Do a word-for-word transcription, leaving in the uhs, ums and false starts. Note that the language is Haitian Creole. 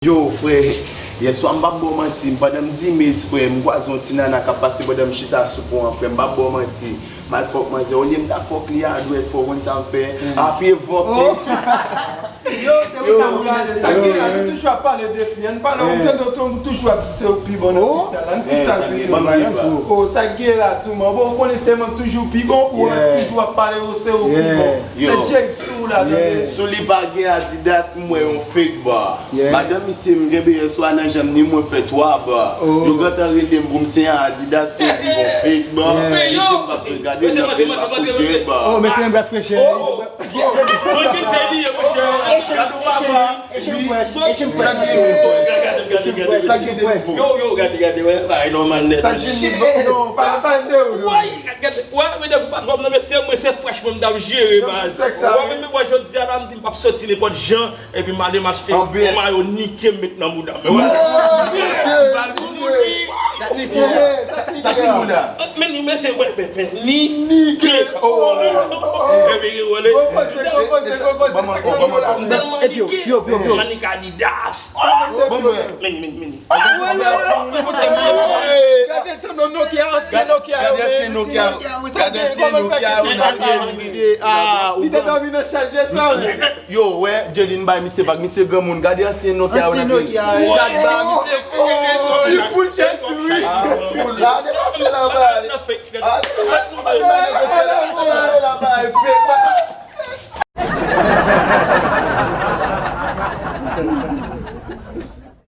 Yo, frè, yèswa m p ap ba w manti, pandan m di mez, frè, m kwaze yon ti nana k ap pase pandan m chita sou pon an, frè, m p ap ba w manti. M al fòk manzè, olye m ta fòk li a dwèt, frè, w konn sa m fè? A pye vòk li. Yo, se pou sa m gade, sa gen la, nou toujou ap pale de fi, ann pale, ou tande w toujou ap di se ou pi bon nan freestyle la, ann freestyle pou nou. Oh, sa gen la tou, man, bon, ou konnen se mwen k toujou pi bon, ou toujou ap pale, ou se ou pi bon. Se Jake sou la, tande. Sou li pa gen Adidas, m wè yon fake ba. Madan misye m kenbe yèswa nan janm ni mwen fè twa ba. Yo gentan rele m pou m se yon Adidas koz m gon fake ba. Misye m p ap fè gade nan pye m pa fout gen ba. Oh, mesye m brèf fresh. Mwen menm se li ye, monchè. Gade w papa. Yo, yo, gade, gade, wè, bagay nòmal nèt. Wè, gade, wè, medam, ou pa twò nan mesye, mwen se fresh mwen m t ap jere baz. Wè, men, men, wè, jodi a la, m di m p ap soti nenpòt jan. Epi m ale m achte yon mayo Nike m met nan mouda m. Bal moun moun li. Sa ki mouda? Men ni mesye, men, men, men, Nike. Epi rewole. M tèlman Nike. M Nike Adidas. Men, men, men. Gade se non Nokia, ansyen Nokia yo, men. Gade ansyen Nokia yo, gade ansyen Nokia yo, nan pye misye. Ah, ou te dòmi nan chaje sa, men. Yo, wè, Jadin bay misye vag, misye granmoun. Gade ansyen Nokia yo nan pye. Gad ba misye. Li full shape tou, wi. Ah, full. Ah, depase la bay. Ah, depase la bay. Fake.